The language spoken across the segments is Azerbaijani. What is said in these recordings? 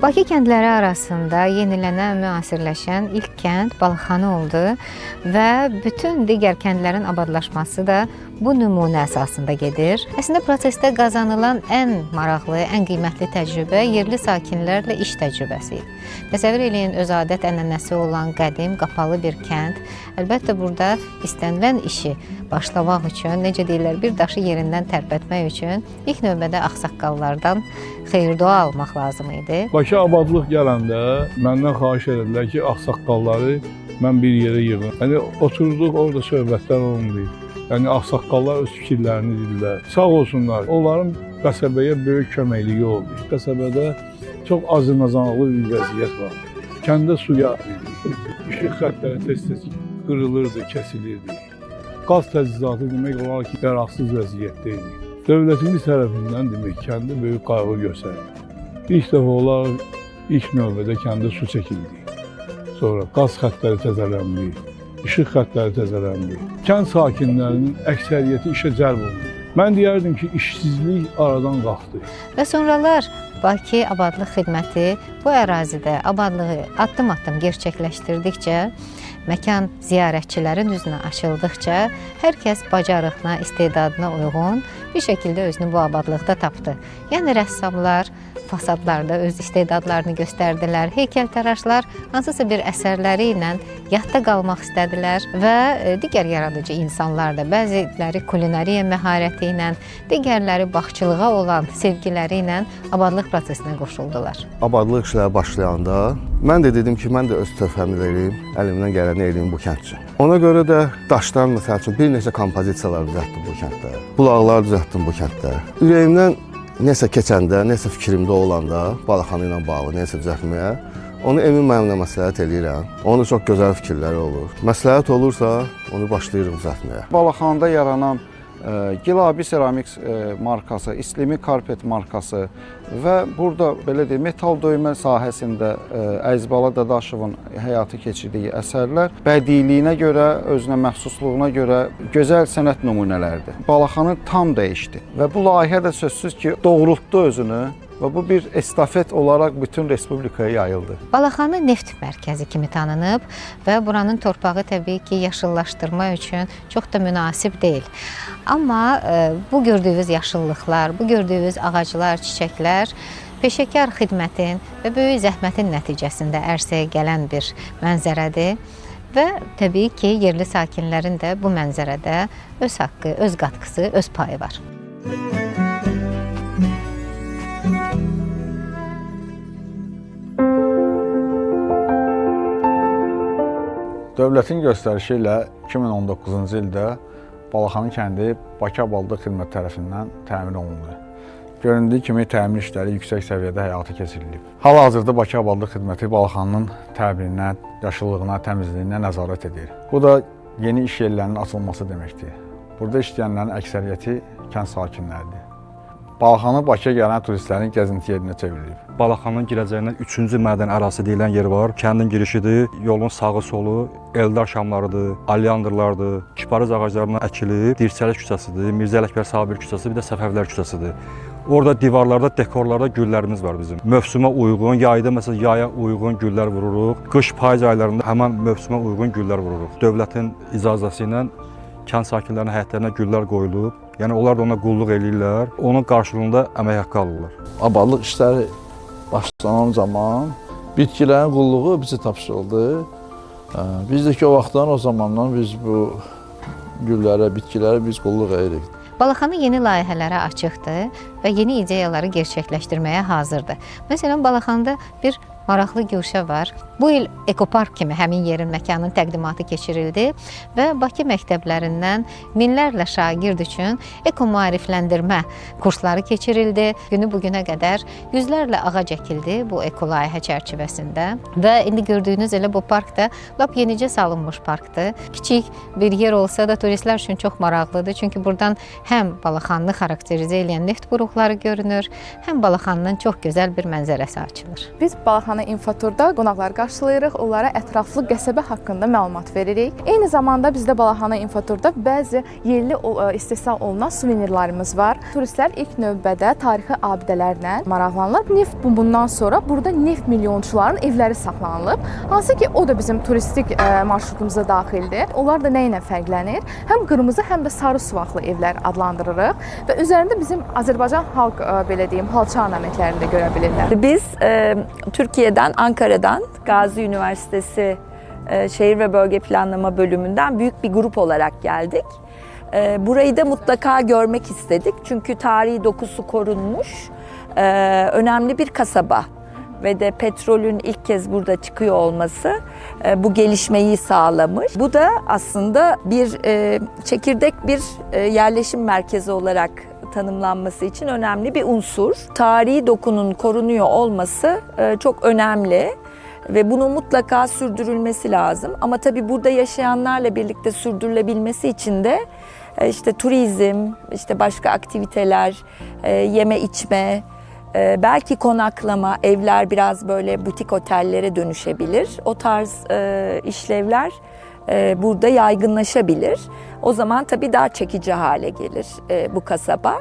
Bakı kəndləri arasında yenilənən, müasirləşən ilk kənd Balaxanı oldu və bütün digər kəndlərin abadlaşması da bu nümunə əsasında gedir. Əslində prosesdə qazanılan ən maraqlı, ən qiymətli təcrübə yerli sakinlərlə iş təcrübəsi idi. Təsəvvür eləyin, öz adət-ənənəsi olan qədim, qapalı bir kənd. Əlbəttə burada istənilən işi başlamaq üçün, necə deyirlər, bir daşı yerindən tərpətmək üçün ilk növbədə ağsaqqallardan xeyir-dua almaq lazım idi. Bakı abadlıq gələndə məndən xahiş elədilər ki, ağsaqqalları mən bir yerə yığım. Yəni oturduq, orada söhbətlər olundu. Yəni ağsaqqallar öz fikirlərini dedilər. Sağ olsunlar, onların qəsəbəyə böyük köməkliyi oldu. Qəsəbədə çox acınacaqlı bir vəziyyət var. Kəndə su yağırdı, işıq xəttləri tez-tez qırılırdı, kəsilirdi. Qaz təchizatı demək olar ki, yararsız vəziyyətdə idi. Dövlətimiz tərəfindən demək, kəndə böyük qayğı göstərildi. İlk dəfə olaraq ilk növbədə kəndə su çəkildi. Sonra qaz xəttləri təzələndi, işıq xəttləri təzələndi. Kənd sakinlərinin əksəriyyəti işə cəlb olundu. Mən deyərdim ki, işsizlik aradan qalxdı. Və sonralar Bakı Abadlıq Xidməti bu ərazidə abadlığı addım-addım gerçəkləşdirdikcə, məkan ziyarətçilərin üzünə açıldıqca, hər kəs bacarığına, istedadına uyğun bir şəkildə özünü bu abadlıqda tapdı. Yəni rəssamlar fasadlarda öz istedadlarını göstərdilər, heykəltaraşlar hansısa bir əsərləri ilə yadda qalmaq istədilər və digər yaradıcı insanlar da, bəziləri kulinariya məharəti ilə, digərləri bağçılığa olan sevgiləri ilə abadlıq prosesinə qoşuldular. Abadlıq işləri başlayanda mən də dedim ki, mən də öz töhfəmi verim, əlimdən gələni eləyim bu kənd üçün. Ona görə də daşdan, məsəl üçün, bir neçə kompozisiyalar düzəltdim bu kənddə, bulaqlar düzəltdim bu kənddə. Ürəyimdən nəsə keçəndə, nəsə fikrimdə olanda, Balaxanı ilə bağlı nəsə düzəltməyə, onu Emin müəllimlə məsləhət eləyirəm. Onun çox gözəl fikirləri olur. Məsləhət olursa, onu başlayırıq düzəltməyə. Balaxanıda yaranan Gilabi Ceramics markası, İslimi Carpet markası və burada belə deyim, metal döymə sahəsində Əzibala Dadaşovun həyata keçirdiyi əsərlər bədiiliyinə görə, özünə məxsusluğuna görə gözəl sənət nümunələridir. Balaxanı tam dəyişdi və bu layihə də sözsüz ki, doğrultdu özünü və bu bir estafet olaraq bütün respublikaya yayıldı. Balaxanı neft mərkəzi kimi tanınıb və buranın torpağı təbii ki, yaşıllaşdırma üçün çox da münasib deyil. Amma bu gördüyünüz yaşıllıqlar, bu gördüyünüz ağaclar, çiçəklər peşəkar xidmətin və böyük zəhmətin nəticəsində ərsəyə gələn bir mənzərədir. Və təbii ki, yerli sakinlərin də bu mənzərədə öz haqqı, öz qatqısı, öz payı var. Dövlətin göstərişi ilə 2019-cu ildə Balaxanı kəndi Bakı Abadlıq Xidməti tərəfindən təmir olundu. Göründüyü kimi təmir işləri yüksək səviyyədə həyata keçirilib. Hal-hazırda Bakı Abadlıq Xidməti Balaxanının təmirinə, yaşıllığına, təmizliyinə nəzarət edir. Bu da yeni iş yerlərinin açılması deməkdir. Burada işləyənlərin əksəriyyəti kənd sakinləridir. Balaxanı Bakıya gələn turistlərin gəzinti yerinə çevrilib. Balaxanının girəcəyindən 3-cü mədən ərazisi deyilən yer var. Kəndin girişidir, yolun sağı solu Eldar şamlarıdır, Alyandrlardır, Kiparis ağaclarından əkilib, Dirçəli küçəsidir, Mirzə Ələkbər Sabir küçəsi, bir də Səfəvilər küçəsidir. Orada divarlarda, dekorlarda güllərimiz var bizim. Mövsümə uyğun, yayda məsələn yaya uyğun güllər vururuq. Qış, payız aylarında həmin mövsümə uyğun güllər vururuq. Dövlətin icazəsi ilə kənd sakinlərinin həyətlərinə güllər qoyulub. Yəni onlar da ona qulluq eləyirlər, onun qarşılığında əmək haqqı alırlar. Abadlıq işləri başlanan zaman bitkilərin qulluğu bizə tapşırıldı. Biz də ki, o vaxtdan, o zamandan biz bu güllərə, bitkilərə biz qulluq edirik. Balaxanı yeni layihələrə açıqdır və yeni ideyaları gerçəkləşdirməyə hazırdır. Məsələn, Balaxanıda bir maraqlı güşə var. Bu il ekopark kimi həmin yerin, məkanın təqdimatı keçirildi və Bakı məktəblərindən minlərlə şagird üçün eko-maarifləndirmə kursları keçirildi. Günü bugünə qədər yüzlərlə ağac əkildi bu eko layihə çərçivəsində və indi gördüyünüz elə bu park da lap yenicə salınmış parkdır. Kiçik bir yer olsa da turistlər üçün çox maraqlıdır. Çünki buradan həm Balaxanını xarakterizə eləyən neft buruqları görünür, həm Balaxanının çox gözəl bir mənzərəsi açılır. Biz Balaxanı İnfoturda qonaqları qarşıladıq. qarşılayırıq, onlara ətraflı qəsəbə haqqında məlumat veririk. Eyni zamanda bizdə Balaxanı İnfoturda bəzi yerli istehsal olunan suvenirlarımız var. Turistlər ilk növbədə tarixi abidələrlə maraqlanırlar. Neft bumundan sonra burada neft milyonçuların evləri saxlanılıb. Hansı ki, o da bizim turistik marşrutumuza daxildir. Onlar da nə ilə fərqlənir? Həm qırmızı, həm də sarı suvaqlı evlər adlandırırıq və üzərində bizim Azərbaycan xalq, belə deyim, xalça ornamentlərini də görə bilirlər. Biz Türkiye'den, Ankara'dan Gazi Üniversitesi Şehir ve Bölge Planlama Bölümünden büyük bir grup olarak geldik. Burayı da mutlaka görmek istedik. Çünkü tarihi dokusu korunmuş, önemli bir kasaba ve de petrolün ilk kez burada çıkıyor olması bu gelişmeyi sağlamış. Bu da aslında bir çekirdek bir yerleşim merkezi olarak tanımlanması için önemli bir unsur. Tarihi dokunun korunuyor olması çok önemli ve bunun mutlaka sürdürülmesi lazım. Ama tabii burada yaşayanlarla birlikte sürdürülebilmesi için de işte turizm, işte başka aktiviteler, yeme içme, belki konaklama, evler biraz böyle butik otellere dönüşebilir. O tarz işlevler burada yaygınlaşabilir. O zaman tabii daha çekici hale gelir bu kasaba.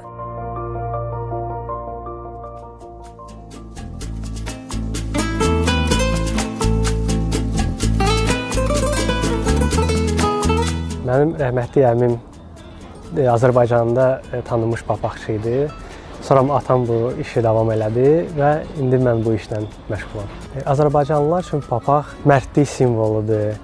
Mənim rəhmətli əmim Azərbaycanda tanınmış papaqçı idi. Sonra atam bu işi davam elədi və indi mən bu işlə məşğulam. Azərbaycanlılar üçün papaq mərdlik simvoludur.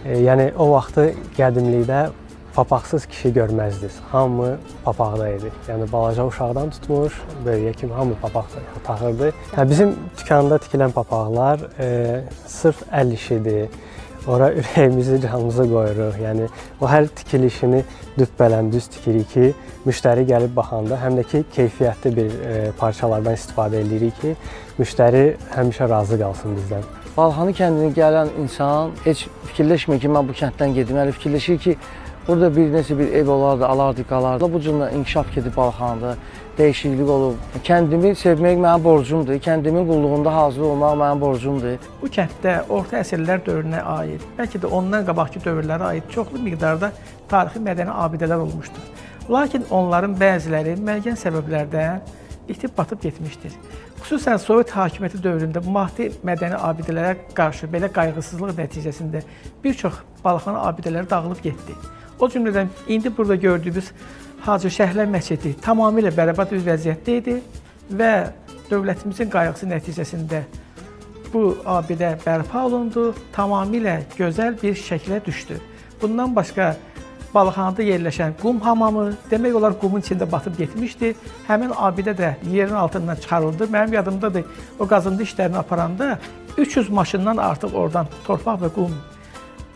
Yəni o vaxtı qədimlikdə papaqsız kişi görməzdiniz. Hamı papaqda idi. Yəni balaca uşaqdan tutmuş, böyüyə kimi hamı papaq taxırdı. Yəni, bizim dükanda tikilən papaqlar sırf əl işidir. Ora ürəyimizi, canımızı qoyuruq. Yəni o hər tikilişini düppələn düz tikirik ki, müştəri gəlib baxanda həm də ki keyfiyyətli bir parçalardan istifadə edirik ki, müştəri həmişə razı qalsın bizdən. Balaxanı kəndinə gələn insan heç fikirləşmir ki, mən bu kənddən gedim. Yəni fikirləşir ki, burada bir nəsə bir ev olardı, alardı, qalardı. Bu cürlə inkişaf gedib Balaxanıda, dəyişiklik olub. Kəndimi sevmək mənim borcumdur, kəndimin qulluğunda hazır olmaq mənim borcumdur. Bu kənddə orta əsrlər dövrünə aid, bəlkə də ondan qabaqki dövrlərə aid çoxlu miqdarda tarixi mədəni abidələr olmuşdur. Lakin onların bəziləri müəyyən səbəblərdən itib batıb getmişdir. Xüsusən Sovet hakimiyyəti dövründə maddi mədəni abidələrə qarşı belə qayğısızlıq nəticəsində bir çox Balaxanı abidələri dağılıb getdi. O cümlədən indi burada gördüyümüz Hacı Şəhlə məscidi tamamilə bərbad bir vəziyyətdə idi və dövlətimizin qayğısı nəticəsində bu abidə bərpa olundu, tamamilə gözəl bir şəklə düşdü. Bundan başqa Balaxanıda yerləşən qum hamamı, demək olar qumun içində batıb getmişdi. Həmin abidə də yerin altından çıxarıldı. Mənim yadımdadır, o qazıntı işlərini aparanda 300 maşından artıq oradan torpaq və qum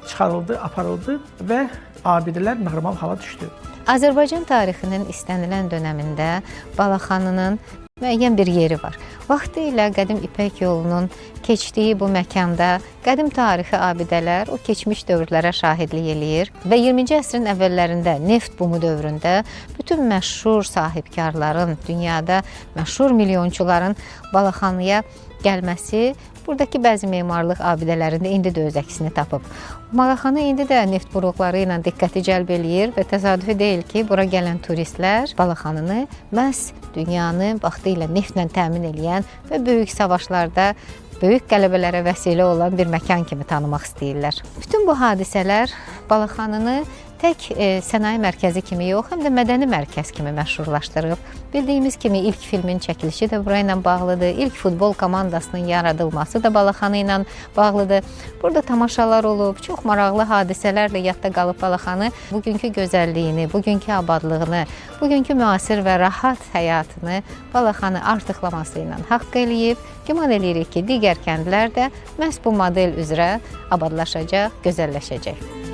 çıxarıldı, aparıldı və abidələr normal hala düşdü. Azərbaycan tarixinin istənilən dönəmində Balaxanının müəyyən bir yeri var. Vaxtilə qədim İpək yolunun keçdiyi bu məkanda qədim tarixi abidələr o keçmiş dövrlərə şahidlik eləyir və 20-ci əsrin əvvəllərində neft bumu dövründə bütün məşhur sahibkarların, dünyada məşhur milyonçuların Balaxanıya gəlməsi buradakı bəzi memarlıq abidələrində indi də öz əksini tapıb. Balaxanı indi də neft buruqları ilə diqqəti cəlb eləyir və təsadüfi deyil ki, bura gələn turistlər Balaxanını məhz dünyanı vaxtilə neftlə təmin eləyən və böyük savaşlarda böyük qələbələrə vəsilə olan bir məkan kimi tanımaq istəyirlər. Bütün bu hadisələr Balaxanını tək sənaye mərkəzi kimi yox, həm də mədəni mərkəz kimi məşhurlaşdırıb. Bildiyimiz kimi ilk filmin çəkilişi də burayla bağlıdır, ilk futbol komandasının yaradılması da Balaxanı ilə bağlıdır. Burada tamaşalar olub, çox maraqlı hadisələrlə yadda qalıb Balaxanı bugünkü gözəlliyini, bugünkü abadlığını, bugünkü müasir və rahat həyatını Balaxanı artıqlaması ilə haqq eləyib. Güman eləyirik ki, digər kəndlər də məhz bu model üzrə abadlaşacaq, gözəlləşəcək.